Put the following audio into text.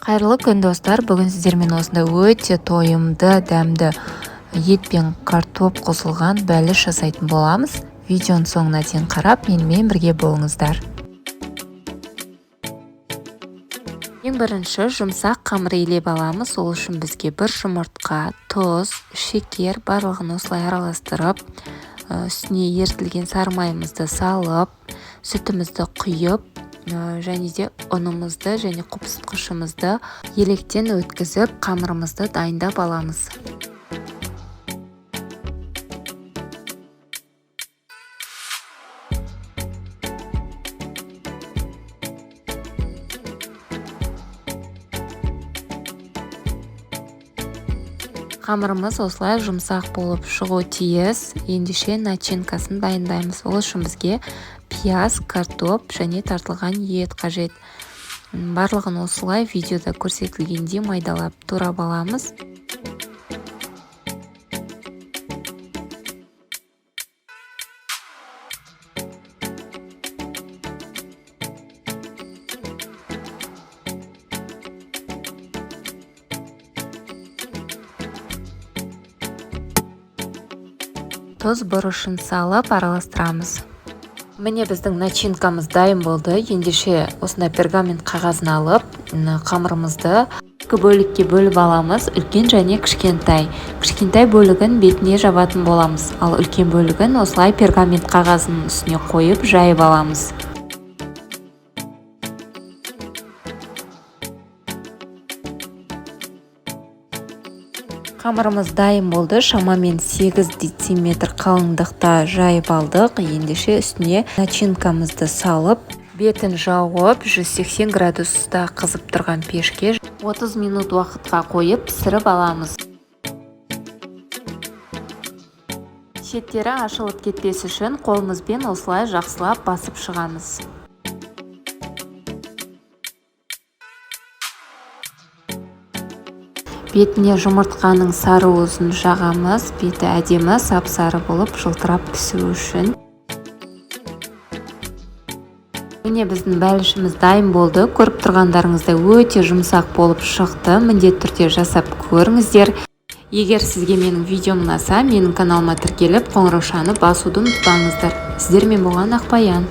Қайырлы күн, достар! Бүгін сіздермен осындай өте тойымды, дәмді ет пен картоп қосылған бәліш жасайтын боламыз. Видеоның соңына дейін қарап, менімен бірге болыңыздар. Ең бірінші жұмсақ қамыр илеп аламыз. Ол үшін бізге бір жұмыртқа, тұз, шекер, барлығын осылай араластырып, үстіне ерітілген сары майымызды салып, сүтімізді құйып, және де ұнымызды және қопсытқышымызды електен өткізіп, қамырымызды дайындап аламыз. Қамырымыз осылай жұмсақ болып шығуы тиіс. Ендеше начинкасын дайындаймыз. Ол үшін бізге пияз, картоп және тартылған ет қажет. Барлығын осылай видеода көрсетілгендей майдалап турап аламыз. Тұз, бұрышын салып араластырамыз. Міне, біздің начинкамыз дайын болды. Ендеше осындай пергамент қағазын алып, қамырымызды екі бөлікке бөліп аламыз: үлкен және кішкентай. Кішкентай бөлігін бетіне жабатын боламыз, ал үлкен бөлігін осылай пергамент қағазының үстіне қойып, жайып аламыз. Қамырымыз дайын болды. Шамамен 8 дециметр қалыңдықта жайып алдық. Ендеше үстіне начинкамызды салып, бетін жауып, 180 градуста қызып тұрған пешке 30 минут уақытқа қойып, пісіріп аламыз. Шеттері ашылып кетпес үшін қолымызбен осылай жақсылап басып шығамыз. Бетіне жұмыртқаның сары уызын жағамыз, беті әдемі сап сары болып жылтырап пісу үшін. Міне, біздің бәлішіміз дайын болды. Көріп тұрғандарыңыздай, өте жұмсақ болып шықты. Міндетті түрде жасап көріңіздер. Егер сізге менің видеом ұнаса, менің каналыма тіркеліп, қоңыраушаны басуды ұмытпаңыздар. Сіздермен болған Ақбаян.